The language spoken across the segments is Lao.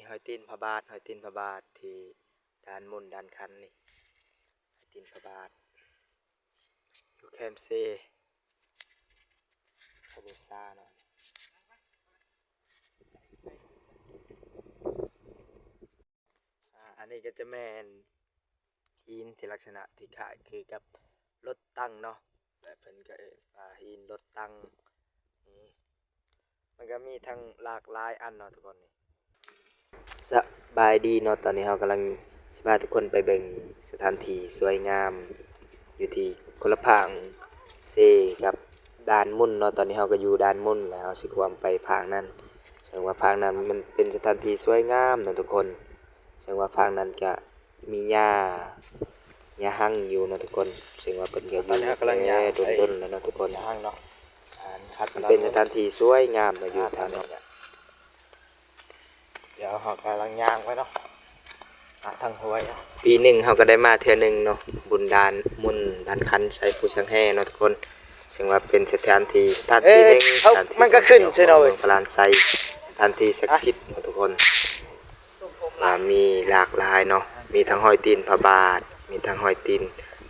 ຮອຍຕີນພະບາດ, ຮອຍຕີນພະບາດທີ່ດ່ານມົນດ່ານຄັນນີ້, ຮອຍຕີນພະບາດ ຢູ່ແຄມເຊ ຄາບູຊາເນາະ. ອາ ອັນນີ້ກໍຈະແມ່ນຫີນທີ່ລັກສະນະທີ່ຄ້າຍຄືກັບລົດຕັງເນາະ, ແລະ ເພິ່ນກໍເອີ້ນວ່າຫີນລົດຕັງນີ້. ມັນກໍມີທັງຫຼາກຫຼາຍອັນເນາະທຸກຄົນນີ້. ສະບາຍດີເນາະ, ຕອນນີ້ເຮົາກຳລັງຊິພາທຸກຄົນໄປເບິ່ງສະຖານທີ່ສວຍງາມ ຢູ່ທີ່ຄົນລະຟາກເຊກັບດ່ານມົນເນາະ. ຕອນນີ້ເຮົາກໍຢູ່ດ່ານມົນ ແລ້ວເຮົາຊິຂ້າມໄປຟາກນັ້ນ, ເຊິ່ງວ່າຟາກນັ້ນມັນເປັນສະຖານທີ່ສວຍງາມເນາະທຸກຄົນ. ເຊິ່ງວ່າຟາກນັ້ນກະມີຫຍ້າ ຫຍ້າຮັງຢູ່ເນາະທຸກຄົນ, ເຊິ່ງວ່າເພິ່ນກະຢູ່ແຕ່ດົນໆແລ້ວເນາະທຸກຄົນ. ມັນເປັນສະຖານທີ່ສວຍງາມເນາະ ຢູ່ທາງເນາະ. ດຽວເຮົາກຳລັງຍ່າງໄປເນາະ ຫາທາງຫ້ວຍ. ປີໜຶ່ງເຮົາກໍໄດ້ມາເທື່ອໜຶ່ງເນາະ, ບຸນດ່ານມົນດ່ານຄັນໄຊພູສັງແຮເນາະທຸກຄົນ, ເຊິ່ງວ່າເປັນສະຖານທີ່ ສະຖານທີ່ໜຶ່ງ ສະຖານທີ່ທ່ອງທ່ຽວຂອງເມືອງພະລານໄຊ, ສະຖານທີ່ສັກສິດເນາະທຸກຄົນ. ວ່າມີຫຼາກຫຼາຍເນາະ, ມີທັງຮອຍຕີນພະບາດ, ມີທັງຮອຍຕີນ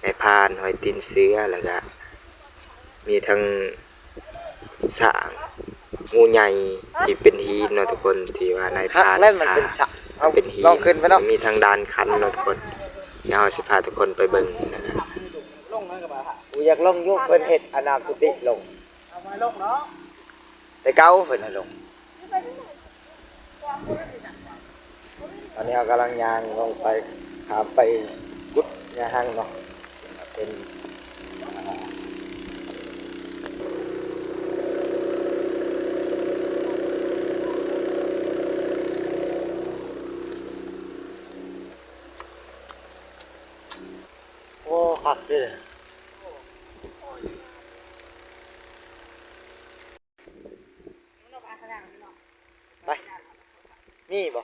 ນາຍພານ, ຮອຍຕີນເສືອ, ແລ້ວກະມີທັງ ຊ້າງ ງູໃຫຍ່ທີ່ເປັນຫີນເນາະທຸກຄົນ, ທີ່ວ່ານາຍພານ ມັນເປັນຫີນ, ມີທັງດ່ານຄັນເນາະທຸກຄົນ. ດຽວເຮົາຊິພາທຸກຄົນໄປເບິ່ງນະ. ກູຢາກລົງຢູ່ ເພິ່ນເຮັດອັນນາກຸຕິລົງ, ແຕ່ເກົ່າເພິ່ນໃຫ້ລົງ. ຕອນນີ້ເຮົາກຳລັງຍ່າງລົງໄປ ຂ້າມໄປກຸດຍາຮັງເນາະ, ເປັນ ໂອ້ ຄັກເດ້. ໄປ ມີບໍ່?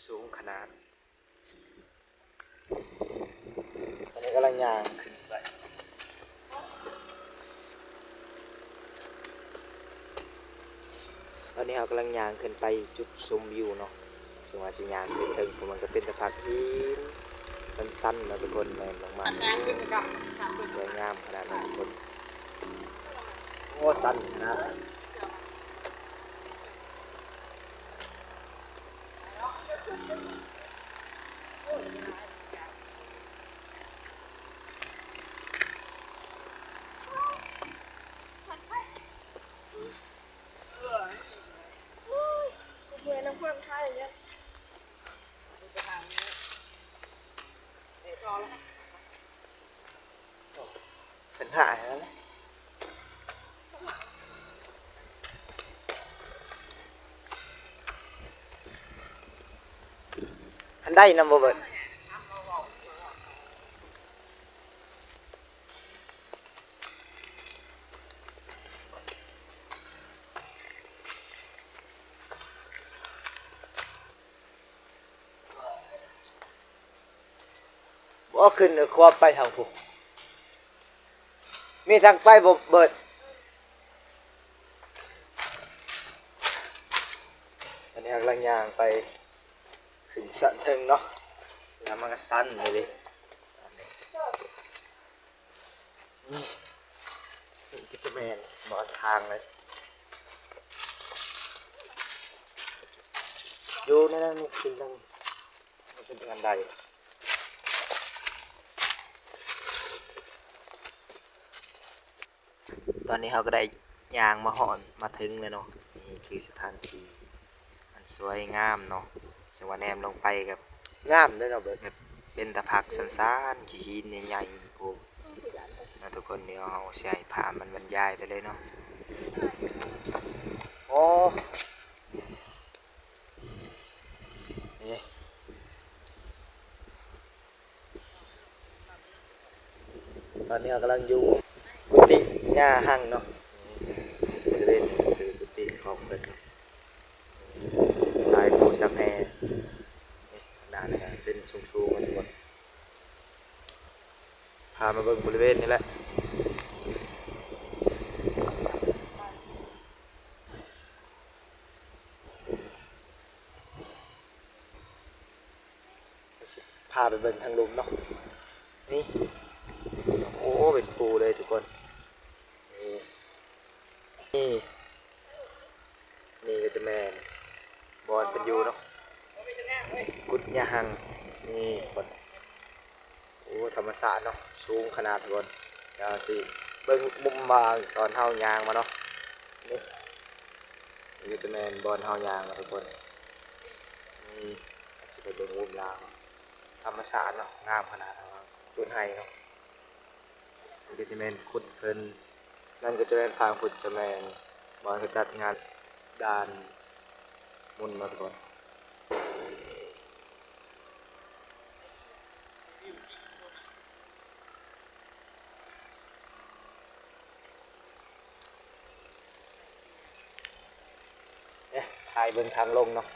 ສູງຂະໜາດ. ຕອນນີ້ກຳລັງຍ່າງຂຶ້ນໄປ, ຕອນນີ້ເຮົາກຳລັງຍ່າງຂຶ້ນໄປຈຸດຊົມວິວເນາະ, ເຊິ່ງວ່າຊິຍ່າງຂຶ້ນເທິງ ເພາະມັນກໍເປັນຕາພັກຫີນຊັນໆເນາະທຸກຄົນ, ແລ່ນລົງມາສວຍງາມຂະໜາດນັ້ນທຸກຄົນ. ໂອ້ ຊັນຂະໜາດ. ເພິ່ນຫາຍແລ້ວນະ. ຄັນໄດ້ນຳບໍ່ເບິດ. ບໍ່ຂຶ້ນ ເອີ ຄວາມໄປທາງພຸ້ນ ມີທາງໄປບໍ່ເບິດ. ອັນນີ້ກຳລັງຍ່າງໄປຂຶ້ນຊັ້ນເທິງເນາະ, ສະນາມມັນກະຊັນເລີຍເດ້. ນີ້ ນີ້ກໍຈະແມ່ນບ່ອນທາງເລີຍ ຢູ່ໃນນັ້ນນີ້ ຂຶ້ນທາງ ມັນເປັນທາງໃດ. ຕອນນີ້ເຮົາກໍໄດ້ຍ່າງມາຮອດ ມາເຖິງແລ້ວເນາະ. ນີ້ຄືສະຖານທີ່ອັນສວຍງາມເນາະ, ເຊິ່ງວ່າແນມລົງໄປກໍງາມເດ້ເນາະ ແບບເປັນຕາພັກຊັນໆ ຂີ້ຫີນໃຫຍ່ໆ ໂອ້ ເນາະທຸກຄົນ. ດຽວເຮົາຊິໃຫ້ພາບມັນບັນຍາຍໄປເລີຍເນາະ. ໂອ້ ນີ້ ຕອນນີ້ເຮົາກຳລັງຢູ່ກຸຕິຍາຮັງເນາະ, ບໍລິເວນນີ້ຄືກຸຕິຂອງເພິ່ນ. ເບິ່ງບໍລິເວນນີ້ແຫຼະ. ຊິພາໄປເບິ່ງທາງລຸ່ມເນາະ. ນີ້ ໂອ້ ເປັນພູເລີຍທຸກຄົນ. ນີ້ ນີ້ ນີ້ກໍຈະແມ່ນບ່ອນເພິ່ນຢູ່ເນາະ ກຸດຍາຫັງ. ນີ້ທຸກຄົນ. ໂອ້ ທຳມະຊາດເນາະ ສູງຂະໜາດທຸກຄົນ. ດຽວຊິເບິ່ງມຸມວ່າງຕອນເຮົາຍ່າງມາເນາະ. ນີ້ ນີ້ກໍຈະແມ່ນບ່ອນເຮົາຍ່າງເນາະທຸກຄົນ. ນີ້ ຊິໄປເບິ່ງມຸມລາວ ທຳມະຊາດເນາະ ງາມຂະໜາດ ເປັນໄຮ່ເນາະ. ນີ້ກໍຈະແມ່ນກຸດເພິ່ນ ນັ້ນກໍຈະແມ່ນທາງພຸ້ນ ຈະແມ່ນບ່ອນເຂົາຈັດງານດ່ານມຸນເນາະທຸກຄົນ. ເອີ ຖ່າຍເບິ່ງທາງລົງເນາະ.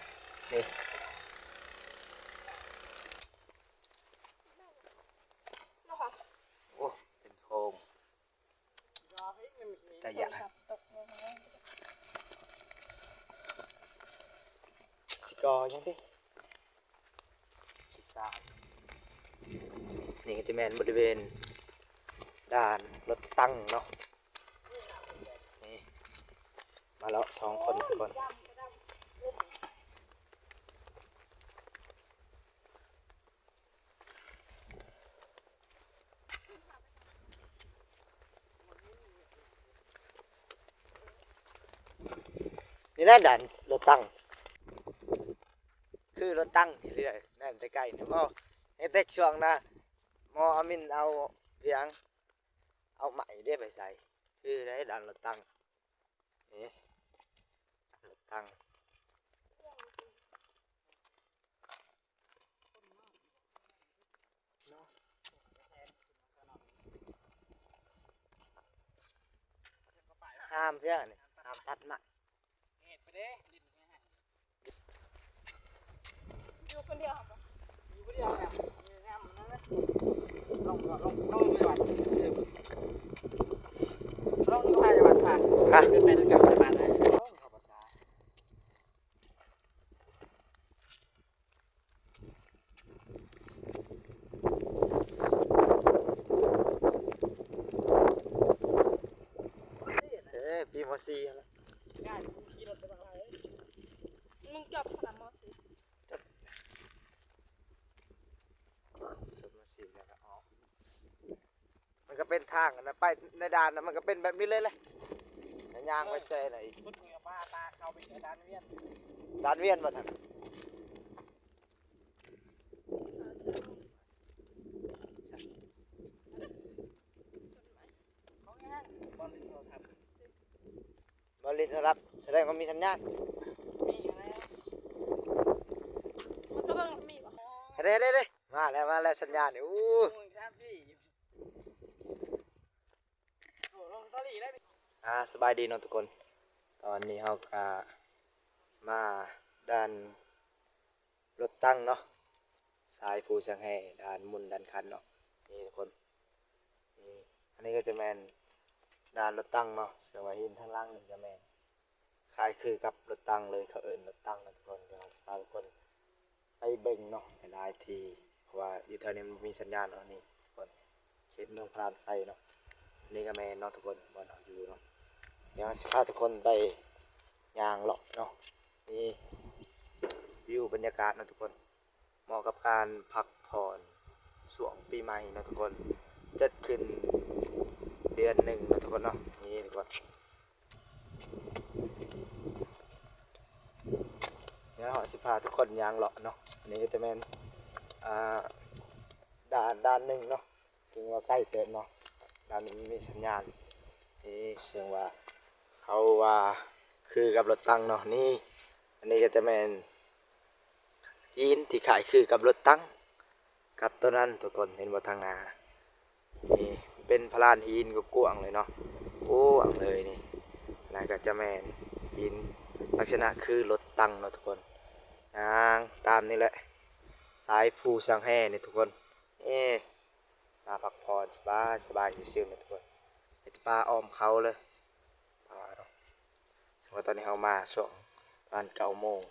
ນີ້ ໂອ້ ເປັນໂພງ ຕາຢ້ານ. ຊິກໍ່ຫຍັງຕິ? ຊິສ້າງ. ນີ້ກໍຈະແມ່ນບໍລິເວນດ່ານລົດຕັງເນາະ. ນີ້ ມາເລາະສອງຄົນກ່ອນ. ນີ້ແຫຼະດ່ານລົດຕັງ ຄືລົດຕັງທີ່ເລື່ອຍແນມແຕ່ໄກນີ້. ໝໍ ເຮັດເດັກຊ່ວງນະ ໝໍອາມິນເອົາຫຍັງ ເອົາໄມ້ເດ້ໄປໃສ່ ຄືໄດ້ດ່ານລົດຕັງ. ເອ ລົດຕັງ ຫ້າມເທື່ອນີ້ ຫ້າມຕັດໄມ້. ຢູ່ຄົນດຽວ ຢູ່ຄົນດຽວ ຢູ່ນຳນັ້ນນະ. ລົງ ລົງ ລົງໄປວັດ ລົງໄປວັດ ຮະ ຂຶ້ນໄປນຳກັນສະບາຍເລີຍ. ເອີ ປີມໍສີ່ຫັ້ນແຫຼະ. ມຶງຈົບຂະໜາດມໍສີ່ ຈົບ ຈົບມໍສີ່ແລ້ວກໍອອກ. ມັນກໍເປັນທາງອັນນັ້ນ ໄປໃນດ່ານນະ ມັນກໍເປັນແບບນີ້ເລີຍແຫຼະ. ແລ້ວຍ່າງໄປແຕ່ໃດອີກ? ສຸດນີ້ກໍພາຕາເຂົ້າໄປເຈີດ່ານວຽນ ດ່ານວຽນບໍ່ທັນ. ບໍ່ຫຼິ້ນໂທລະສັບ ສະແດງວ່າມີສັນຍານ. ມີຫັ້ນແຫຼະ ມັນກໍເບິ່ງມີບໍ່? ເດ້ ເດ້ ເດ້ ມາແລ້ວ ມາແລ້ວສັນຍານນີ້. ໂອ້ ອ່າ ສະບາຍດີເນາະທຸກຄົນ. ຕອນນີ້ເຮົາກະມາດ່ານລົດຕັງເນາະ ສາຍພູຊຽງແຮ່ ດ່ານມຸນດ່ານຄັນເນາະ. ນີ້ທຸກຄົນ ນີ້ ອັນນີ້ກໍຈະແມ່ນດ່ານລົດຕັງເນາະ. ເຊິ່ງວ່າຫີນທາງຫຼັງນີ້ຈະແມ່ນຄ້າຍຄືກັບລົດຕັງເລີຍ ເຂົາເອີ້ນລົດຕັງເນາະທຸກຄົນ. ດຽວເຮົາຊິພາທຸກຄົນໄປເບິ່ງເນາະ ຫຼາຍໆທີ່ ເພາະວ່າຢູ່ແຖວນີ້ມັນບໍ່ມີສັນຍານເນາະ. ນີ້ທຸກຄົນ ເຂດເມືອງພະລານໄຊເນາະ. ນີ້ກໍແມ່ນເນາະທຸກຄົນ ບ່ອນເຮົາຢູ່ເນາະ. ດຽວເຮົາຊິພາທຸກຄົນໄປຍ່າງເລາະເນາະ. ນີ້ ວິວບັນຍາກາດເນາະທຸກຄົນ ເໝາະກັບການພັກຜ່ອນຊ່ວງປີໃໝ່ເນາະທຸກຄົນ ຈັດຂຶ້ນເດືອນໜຶ່ງເນາະທຸກຄົນເນາະ. ນີ້ທຸກຄົນ ດຽວເຮົາຊິພາທຸກຄົນຍ່າງເລາະເນາະ. ອັນນີ້ກໍຈະແມ່ນ ອ່າ ດ່ານ ດ່ານໜຶ່ງເນາະ ເຊິ່ງວ່າໃກ້ເຕີບເນາະ ດ່ານນີ້ມັນມີສັນຍານ. ນີ້ ເຊິ່ງວ່າເຂົາວ່າຄືກັບລົດຕັງເນາະ. ນີ້ ອັນນີ້ກໍຈະແມ່ນ ຫີນທີ່ຄ້າຍຄືກັບລົດຕັງ ກັບໂຕນັ້ນທຸກຄົນ ເຫັນບໍ່ທາງໜ້າ? ນີ້ເປັນພະລານຫີນກວ້າງໆເລີຍເນາະ ກວ້າງເລີຍນີ້. ນັ້ນກໍຈະແມ່ນຫີນລັກສະນະຄືລົດຕັງເນາະທຸກຄົນ. ຍ່າງຕາມນີ້ແຫຼະ ສາຍພູຊຽງແຮ່ນີ້ທຸກຄົນ. ເອ ແ ມາພັກຜ່ອນສະບາຍໆ ຊິວໆ ນະທຸກຄົນ. ມີແຕ່ປ່າອ້ອມເຂົາເລີຍ ປ່າເນາະ. ເຊິ່ງວ່າຕອນນີ້ເຮົາມາຊ່ວງປະມານເກົ້າໂມງ.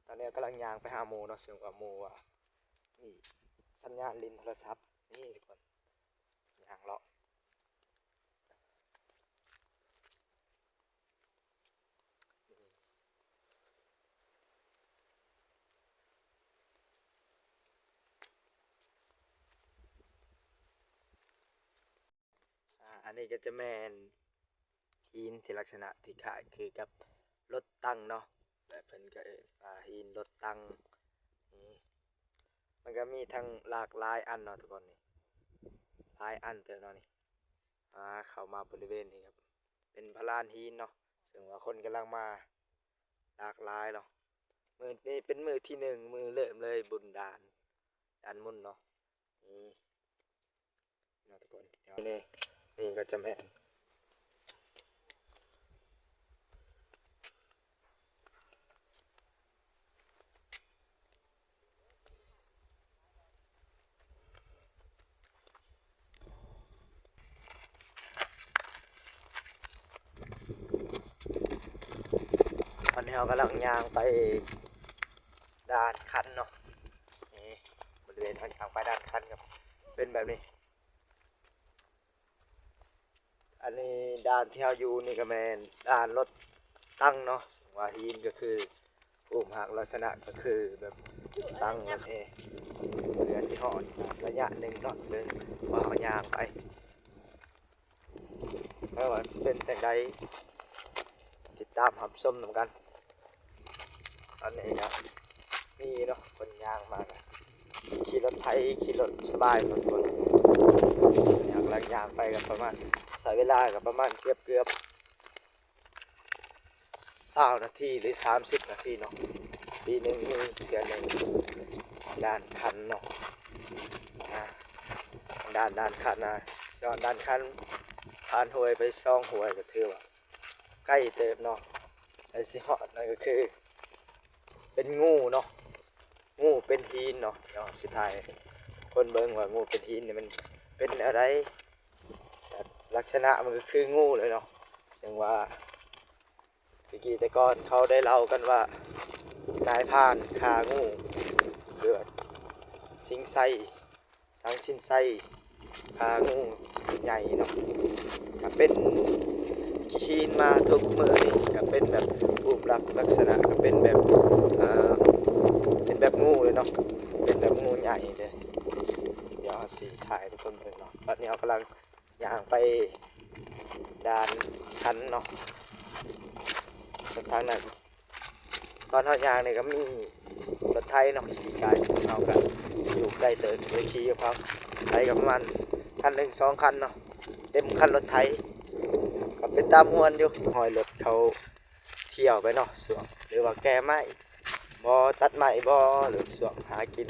ຕອນນີ້ກຳລັງຍ່າງໄປຫາໝູ່ເນາະ, ເຊິ່ງວ່າໝູ່ວ່າມີສັນຍານຫຼິ້ນໂທລະສັບ. ນີ້ທຸກຄົນ ຍ່າງເລາະ. ອາ ອັນນີ້ກໍຈະແມ່ນຫີນທີ່ລັກສະນະທີ່ຄ້າຍຄືກັບລົດຕັງເນາະ, ແລະ ເພິ່ນກໍເອີ້ນວ່າຫີນລົດຕັງ. ນີ້ ມັນກໍມີທັງຫຼາກຫຼາຍອັນເນາະທຸກຄົນ, ນີ້ ຫຼາຍອັນເຕີບເນາະນີ້. ອາ ເຂົ້າມາບໍລິເວນນີ້ກໍເປັນພະລານຫີນເນາະ, ເຊິ່ງວ່າຄົນກຳລັງມາຫຼາກຫຼາຍເນາະ. ມື້ນີ້ເປັນມື້ທີໜຶ່ງ ມື້ເລີ່ມເລີຍບຸນດານ ດານມົນເນາະ. ນີ້ ເນາະທຸກຄົນ. ດຽວນີ້ ນີ້ກໍຈະແມ່ນ ຕອນນີ້ເຮົາກຳລັງຍ່າງໄປດ່ານຄັນເນາະ. ນີ້ ບໍລິເວນເຮົາຍ່າງໄປດ່ານຄັນກໍເປັນແບບນີ້. ອັນນີ້ດ່ານທີ່ເຮົາຢູ່ນີ້ກໍແມ່ນດ່ານລົດຕັງເນາະ, ເຊິ່ງວ່າຫີນກໍຄືຮູບຮ່າງລັກສະນະກໍຄືແບບຕັງນັ້ນເອງ. ເພື່ອຊິຮອດໄລຍະໜຶ່ງເນາະ ເຊິ່ງວ່າເຮົາຍ່າງໄປ ແຕ່ວ່າຊິເປັນຈັ່ງໃດ ຕິດຕາມຮັບຊົມນຳກັນ. ອັນນີ້ກໍມີເນາະ ຄົນຍ່າງມາກໍຂີ່ລົດໄຖ ຂີ່ລົດສະບາຍໝົດ ຍ່າງ ກຳລັງຍ່າງໄປກໍປະມານ ໃຊ້ເວລາກໍປະມານເກືອບໆຊາວນາທີ ຫຼື ສາມສິບນາທີເນາະ. ປີໜຶ່ງມີເທື່ອໜຶ່ງ ດ່ານຄັນເນາະ. ອາ ດ່ານ ດ່ານຄັນນະ ຈາກດ່ານຄັນ ຜ່ານຫ້ວຍໄປສອງຫ້ວຍ ກໍຖືວ່າ ໃກ້ເຕີບເນາະ ໃກ້ຊິຮອດ. ນັ້ນກໍຄືເປັນງູເນາະ, ງູເປັນຫີນເນາະ. ດຽວຊິຖ່າຍໃຫ້ຄົນເບິ່ງວ່າງູເປັນຫີນນີ້ມັນເປັນແນວໃດ. ລັກສະນະມັນກໍຄືງູເລີຍເນາະ, ເຊິ່ງວ່າແຕ່ກີ້ແຕ່ກ່ອນເຂົາໄດ້ເລົ່າກັນວ່າ ນາຍພານຂ້າງູ ຫຼືວ່າ ສິງໄຊ ສັງສິນໄຊ ຂ້າງູໃຫຍ່ເນາະ. ກໍເປັນຫີນມາທຸກມື້ນີ້ ກໍເປັນແບບຮູບລັກລັກສະນະ ກໍເປັນແບບ ເອີ ເປັນແບບງູເລີຍເນາະ, ເປັນແບບງູໃຫຍ່ເລີຍ. ດຽວເຮົາຊິຖ່າຍໃຫ້ທຸກຄົນເບິ່ງເນາະ. ຕອນນີ້ເຮົາກຳລັງຍ່າງໄປດ່ານຄັນເນາະ, ເສັ້ນທາງນັ້ນ ຕອນເຮົາຍ່າງນີ້ກໍມີລົດໄຖເນາະ ຂີ່ກາຍ ເຮົາກໍຢູ່ໃກ້ເຕີບ ໄປຂີ່ກັບເຂົາ. ໄຖກໍປະມານຄັນໜຶ່ງສອງຄັນເນາະ ເຕັມຄັນລົດໄຖ. ກໍເປັນຕາມ່ວນຢູ່ ຮອຍລົດເຂົາທ່ຽວໄປເນາະ ຊ່ວງ ຫຼືວ່າແກ່ໄມ້ບໍ ຕັດໄມ້ບໍ ຫຼືຊ່ວງຫາກິນ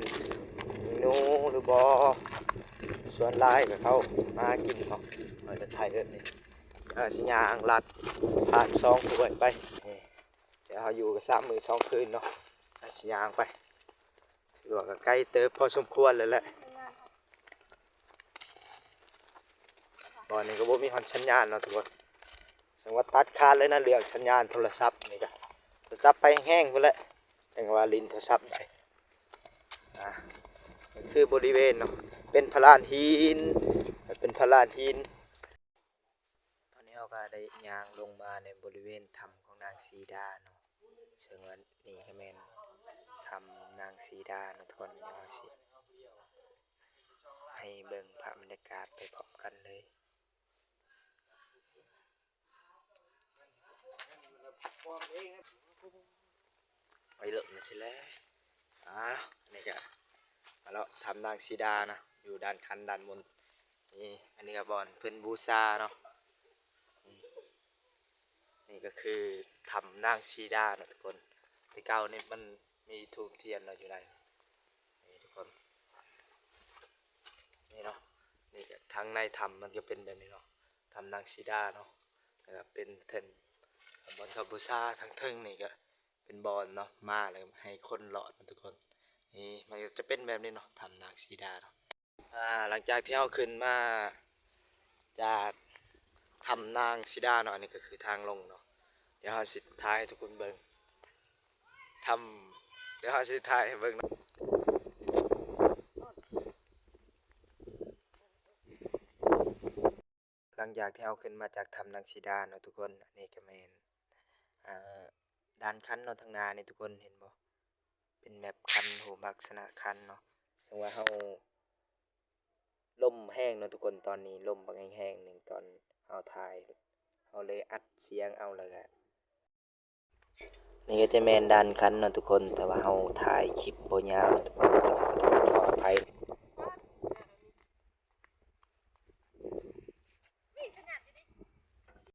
ໜູຫຼືບໍ. ສ່ວນຫຼາຍກໍເຂົາຫາກິນເນາະ ຮອຍລົດໄຖເອີ ນີ້. ເຮົາຊິຍ່າງລັດຜ່ານສອງຫ້ວຍໄປ. ດຽວເຮົາຢູ່ກັນສາມມື້ສອງຄືນເນາະ, ເຮົາຊິຍ່າງໄປ. ຖືວ່າກໍໄກເຕີບພໍສົມຄວນແລ້ວແຫຼະ. ບ່ອນນີ້ກໍບໍ່ມີຮອດສັນຍານເນາະທຸກຄົນ, ສັງວ່າຕັດຂາດເລີຍນະ ເລື່ອງສັນຍານໂທລະສັບນີ້ກະ. ໂທລະສັບໄປແຮງໆພຸ້ນແຫຼະ, ຈັ່ງວ່າຫຼິ້ນໂທລະສັບໄດ້. ອາ ກໍຄືບໍລິເວນເນາະ ເປັນພະລານຫີນ ເປັນພະລານຫີນ. ຕອນນີ້ເຮົາກໍໄດ້ຍ່າງລົງມາໃນບໍລິເວນຖ້ຳຂອງນາງສີດາເນາະ, ເຊິ່ງວ່ານີ້ກໍແມ່ນຖ້ຳນາງສີດາເນາະທຸກຄົນ. ດຽວເຮົາຊິໃຫ້ເບິ່ງພາບບັນຍາກາດໄປພ້ອມກັນເລີຍ. ໄປເລີຍ ນີ້ຊິແຫຼະ. ອາ ນີ້ກະມາເລາະຖ້ຳນາງສີດານະ ຢູ່ດ່ານຄັນດ່ານມົນ. ນີ້ ອັນນີ້ກໍບ່ອນເພິ່ນບູຊາເນາະ. ນີ້ ນີ້ກໍຄືຖ້ຳນາງສີດາເນາະທຸກຄົນ. ແຕ່ເກົ່ານີ້ມັນມີທູບທຽນເນາະຢູ່ໃນ ນີ້ທຸກຄົນ. ນີ້ເນາະ ນີ້ກໍທາງໃນຖ້ຳມັນກໍເປັນແບບນີ້ເນາະ ຖ້ຳນາງສີດາເນາະ. ແລ້ວກໍເປັນເທິງບ່ອນເຂົາບູຊາ. ທາງເທິງນີ້ກໍເປັນບ່ອນເນາະ ມາແລ້ວໃຫ້ຄົນລອດເນາະທຸກຄົນ. ນີ້ມັນກໍຈະເປັນແບບນີ້ເນາະ ຖ້ຳນາງສີດາເນາະ. ອ່າ ຫຼັງຈາກທີ່ເຮົາຂຶ້ນມາຈາກຖ້ຳນາງສີດາເນາະ ອັນນີ້ກໍຄືທາງລົງເນາະ. ດຽວເຮົາຊິຖ່າຍໃຫ້ທຸກຄົນເບິ່ງ ຖ້ຳ ດຽວເຮົາຊິຖ່າຍໃຫ້ເບິ່ງເນາະ. ຫຼັງຈາກທີ່ເຮົາຂຶ້ນມາຈາກຖ້ຳນາງສີດາເນາະທຸກຄົນ, ອັນນີ້ກໍແມ່ນ ເອີ ດ່ານຄັນເນາະ. ທາງໜ້ານີ້ທຸກຄົນເຫັນບໍ່? ເປັນແມັບຄັນ ຮູບລັກສະນະຄັນເນາະ. ເຊິ່ງວ່າເຮົາ ລົມແຮງເນາະທຸກຄົນ, ຕອນນີ້ລົມບັກແຮງໆໜຶ່ງ ຕອນເຮົາຖ່າຍ ເຮົາເລີຍອັດສຽງເອົາ. ແລ້ວກະ ນີ້ກໍຈະແມ່ນດ່ານຄັນເນາະທຸກຄົນ, ແຕ່ວ່າເຮົາຖ່າຍຄລິບບໍ່ຍາວເນາະທຸກຄົນ,